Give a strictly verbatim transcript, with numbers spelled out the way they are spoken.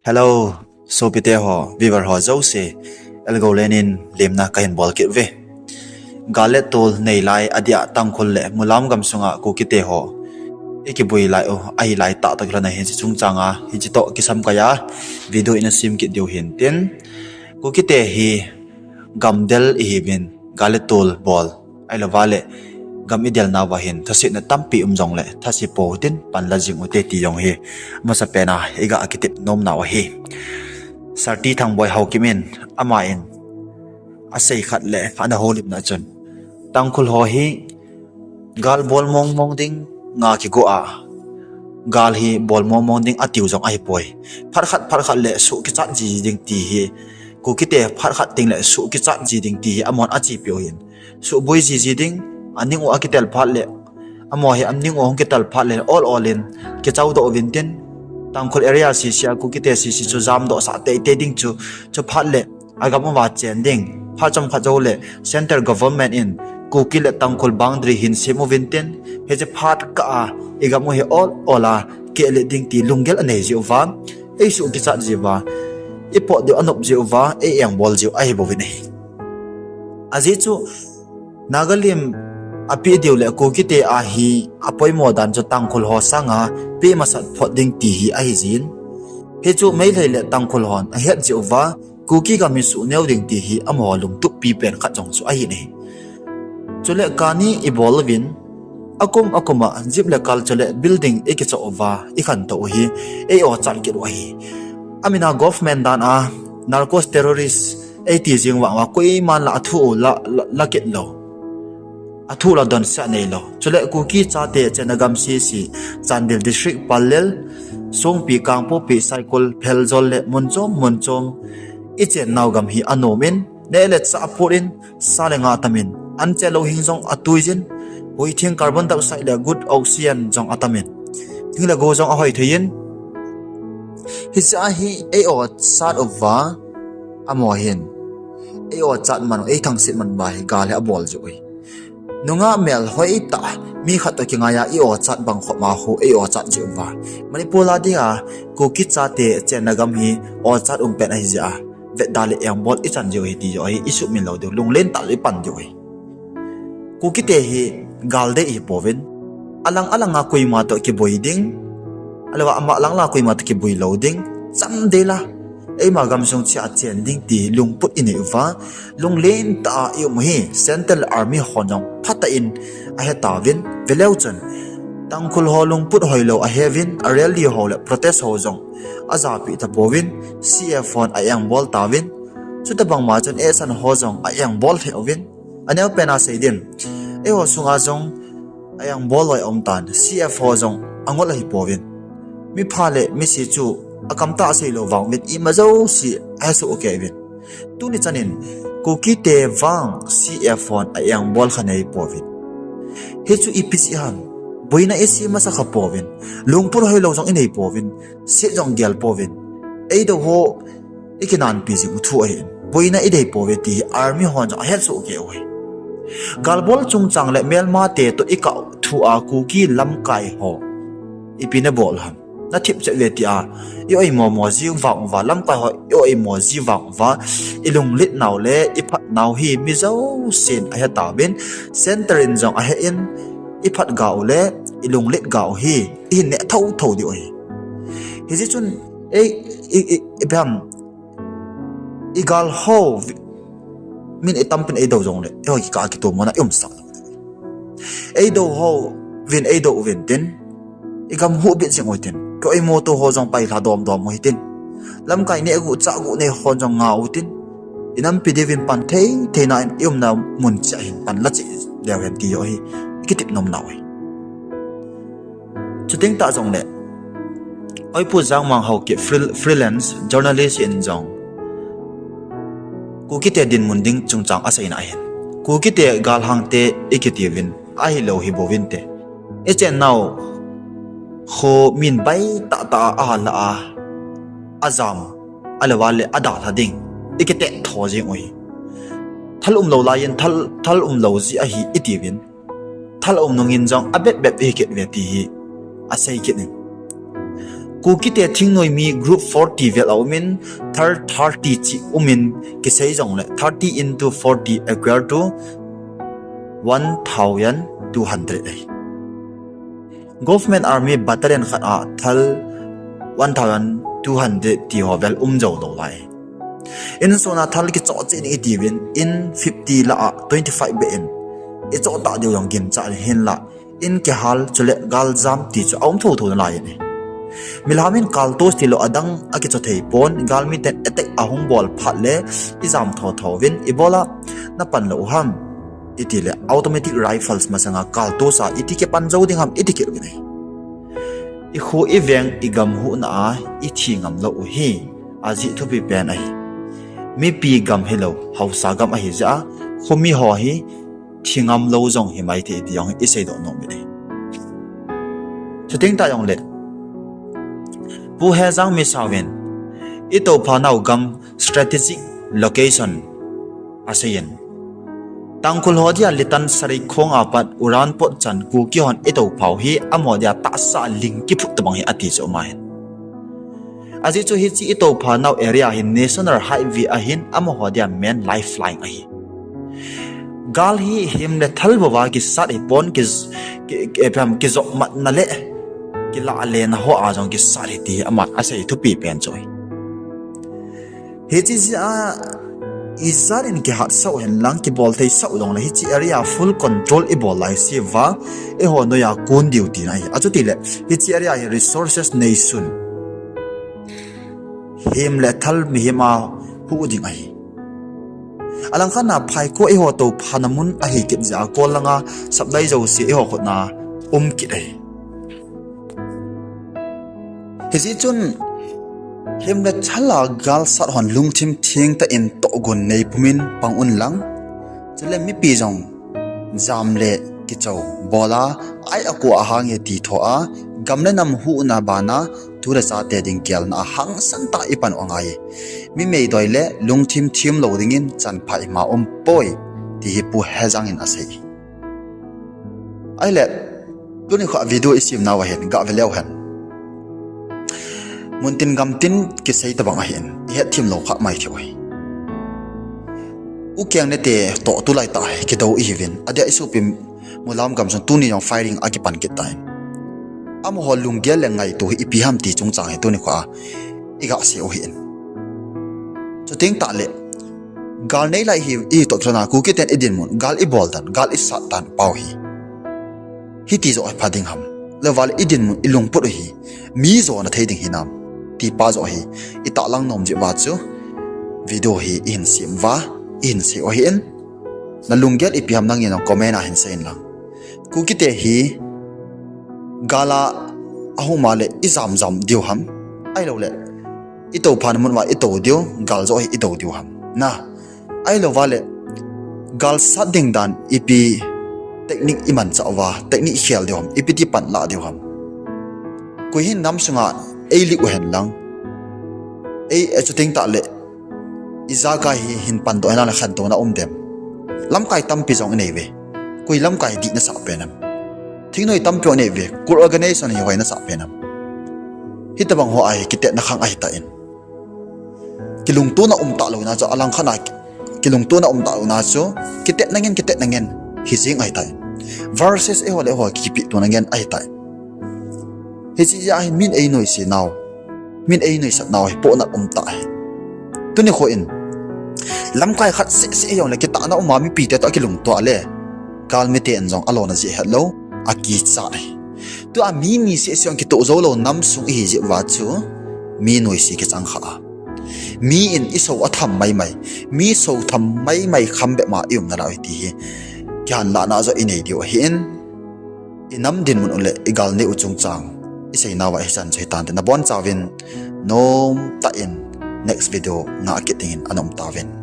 Hello, sopite ho, viewer ho jouse, Elgolen in lemna kahin bol kit uve. Gal le tol neilai adia Tangkhul le Mulam gamsunga Kukite ho ikibui lai u, ahilai tah toh kilhon ahin, hiche chungchanga hiche toh kisam kaiya video ina sem kit diu hintin. Kukite hi gamdel ihiuvin, gal le tol bol, ahilouva le gam idelnauva hin thasetna tampi um jongle thase pou hitin, panla jing ute ti jong hi amasapena iga kitep nomnau ahi. Sarti Thangboi Haokip in, aman asei khat le ana houlimna chun, Tangkhul ho hi gal bol mongmong ding nga kigo a, gal hi bol mongmong ding atiu jong ahipoi. Phat khat phat khat le suh kichat ji ding ti hi, Kukite phat khat tengle suh kichat ji ding ti hi amahon achepiu ahin. Suhboi jiji ding, aning u akitel phat le, amaho hi aning u ahung kitel phat le ol ol in kichaudoh uvintin, Tangkhul area sese a Kukite sese chu jamdohsah teitei ding chu, chuphat le agam uva chen ding. Phat chomkhat joule central government in Kuki le Tangkhul boundary hin sem uvintin, hiche phat kah a igam u hi ol ol a kehlet ding ti lunggel anei jiuva, eisuh kichat jiuva, ipot diu anop jiuva, ei-engbol jiu ahibouvin ahi. Ajeh chu Naga lim apeh diu le Kukite a hi apoimo dan chu Tangkhul ho sanga peh masat phot ding ti hi ahijin, hichu Meitei le Tangkhul hon ahet jiuva, Kuki gam hi suhneo ding ti hi amaho lungtup pipen khat jong chu ahin ahi. Chule kani ibol uvin, akum akum a jeep le culture le building ikichoh uva ikhantou u hi ei-ochat kit u ahi. Amina government dan a narcos terrorist eiti jing vang uva koiman la athu u la, la, la kit lou, athu la donsah neilou. Chule Kuki chate chenna gam sese, Chandel District, Pallel, Songpi, Kangpokpi, Saikul, Pherzawl le mun chom mun chom ichennau gam hi anomin, neh le chah aput in, sa le nga atamin, anche louhing jong atuijin, huithing carbon dioxide le good oxygen jong atamin, thing le go jong ahoithei in, hiche a hi ei-ochat uva, amaho hin ei-ochat man u, eithangset man uva hi gal hi abol jiu ahi. Nungah melhoitah, mi khat toh kingaiya i-ochat bang khop ma khu ei-ochat jiuva, Manipur a dinga Kuki chate chenna gam hi ochat umpen ahijeh a, vetda le engbol ichan jiu ahi ti joh hi isuhmil lou diu, lunglen tah joh ipan diu ahi. Kukite hi gal dei ihipouvin, alang alanga koima toh kiboi ding, ahilouva ama lang langa koima toh kiboi lou ding, chamdel a eima gamsung cheh a chen ding ti lungput inei uva, lunglen tah a i-um u hi Central Army hon jong phatah in ahetauvin, veleu chun Tangkhul ho lungput hoilou aheuvin, a rally ho le protest ho jong ajahpeh tapouvin, C F hon a-engbol tauvin, chutobangma chun action ho jong a-engbol lheh uvin, aneopen a sei ding, eiho sunga jong a-engbol loi aumtan, C F ho jong angol ahipouvin, mipha le mise chu akamtah a seilou vang uvin ima jouse ahesoh kei uvin. Tuni chanin Kukite vang C F hon a-engbol kha neipouvin, hichu ipi jeh ham? Boina isem masa kha pouvin, lungput hoilou jong inei pouvin, set jong gel pouvin, eidou ho ikinanpi jing u thu ahin, boina idei pouve ti hi army hon jong ahetsoh kei u ahi. Galbol chungchang le melmate toh ikah thua Kuki lamkai ho ipi nabol ham? Nathip chet uve tia i-oimo mo ji vang uva, lamkai ho i-oimo ji vang uva, ilungletnau le iphatnau hi mi jousen ahetauvin, centre in jong ahe in, iphat gau le ilunglet gau hi ihin neh thotho diu ahi. Hijeh chun ei, i, i, ipi ham, igal ho, min itampin eidou jongle eiho kikah a kitomona iumsah, eidou houvin, eidou uvin tin, igam huhbit jing utin, ki-oimoto ho jong pailha domdom u hitin, lamkai nehguh chahguh nei hon jong nga utin, inampi diuvin pan theitheina in iumna mun cheh hin panla cheh leu hen ti joh hi ikitep nomnau ahi. Chuteng tah jongle Oipu Jangmang Haokip, free, freelance journalist in jong Kukite dinmun ding chungchang aseina ahin, Kukite galhangte ikitiuvin, ahilou hibouvinte, ichennau kho min baitah tah a ahalla a, ajam, ahilouva le adalha ding ikitet tho jing u hi. Thal umlou laiyin thal, thal umlou jeh ahi itiuvin, thal aum nungin jong abepbep ihi kit uve ti hi asei kit in. Kukite thingnoi mi group forty vel a umin, thal thirty chi umin, kisei jongle thirty into forty equal to one thousand two hundred ahi. Government Army Battalion khat a thal one thousand two hundred ti ho vel um jou lou lai. Insung a thal kichoh cheh ding itiuvin, in fifty lah a twenty-five beh in ichoh tah diu jong ginchat in, hinla in kihal chule galjam ti chu aum thotho nalai in ahi. Mihem in kartosh tilou adang akichoh thei pon, galmiten attack ahung bol phat le ijam thotho uvin, ibola napan lou u ham, itile automatic rifles masanga kartosh a iti kipan jou ding ham iti kit uvin ahi. Ikho iveng igam huhna a ithi ngam lou u hi ajeh thupi pen ahi. Mipi gam hilou, haosa gam ahi jeh a, khomi ho hi thi ngam lou jong himai thei ti jong iseidoh nom uvin ahi. Chuteng tah jongle, Pu Hejang Misao in itoupha nau gam strategic location aseiyin, Tangkhul ho dia Litan Sareikhong a pat Uran pot chan Kuki hon itouphau hi amaho dia tahsa ling kiphut tobang hi ati chu um ahin. Ajeh chu hiche itoupha nau area hi National Highway ahin, amaho dia main lifeline ahi. Gal hi hem le thal bouva kisat hipon, ki, ki, ki, em, kijopmatna le kilahlena ho a jong kisat ahi ti hi aman asei thupi pen chu ahi. Hiche jeh a ijat in kihatsah u henlang, kibol theisah u jongle hiche area full control ibol laise uva, eiho noiya kon diu tina ahi. Achutile hiche area hi resources neisun, hem le thal mihem a huh ding ahi. Alangkhat a Phaikho eiho touphana mun ahi kit jeh a kol langa supply jouse eiho khutna um kit ahi. Hijeh chun hem le thal a galsat hon lungthim thengtah in tohgon neipumin pang unlang, chule mipi jong jam le kichou bola, ai akua ahange ti thoa, gam le nam huhna bana tu le chate ding gelna a hangsan tah ipan u angai. Mi meidoi le lungthim thim lou dingin chanpha ima umpoi, ti hi Pu Hejang in asei. Ahile, tuni kho video isemnauva hin gave leu hen, muntin gamtin kisei tobang ahin, ihetthem lou kha mai thei u ahi. Ukeng nete toh tulaitah hi kidou ihiuvin, adia isopi Mulam gamsung tuni jong firing akipan kit tan, amaho lunggel le ngaito hi ipi ham ti chungchang hi tuni kho a igasei u ahin. Chuteng tahle, gal neilai hi, itoh kilhona Kukiten idinmun, gal ibol dan, gal isat dan pau hi, hiti joh hi pha ding ham, louva le idinmun ilungput u hi mi jona thei ding hinam, ti pa joh hi itahlang nom jeh uva chu video hi ihin sem uva, ihin sei u ahin. Nalunggel ipi ham nangin jong comment a hin seiyin lang. Kukite hi gal a ahung ma le ijam jam diu ham, ahiloule itouphana mun uva itou diu, gal joh hi idou diu ham, na, ahilouva le gal sat ding dan ipi technique imanchah uva, technique ikhel diu ham, ipi ti pan lah diu ham. Koi hin nam sunga eilih u henlang, ei, chuteng tahle ijakai hi hin pandoh henlang le khantouna um dem? Lamkai tampi jong inei uve. Koi lamkai dih nasah pen am? Thingnoi tampi jong inei uve. Kul organization hi hoi nasah pen am? Hitobang ho a hi kitetna khang ahitan, kilungtona um talouna chu, alangkhat a kilungtona um talouna chu kitetna ngen, kitetna ngen hijeng ahitan, versus eiho le eiho kipeh tona ngen ahitan. Hiche jeh a hin min einoise nau, min einoisat nau hi pohnat umtah ahi. Tuni kho in lamkai khat sehseh hijongle kitahna uma mipite toh akilungto a le, galmiten jong alona jeh hetlou, akichat ahi. Tua mi ni sehseh jong kitoh joulou nam sung ihi jeh uva chu mi noise kichang kha a, mi in isou atham maimai, mi sou tham maimai kham bep ma ium nalai u ahi ti hi kihanlahna joh inei diu ahin, inam dinmun u leh igal neh u chungchang iseinauva hichan chu hitante, nabonchauvin nomtah in next video ngah kit dingin ana umtauvin.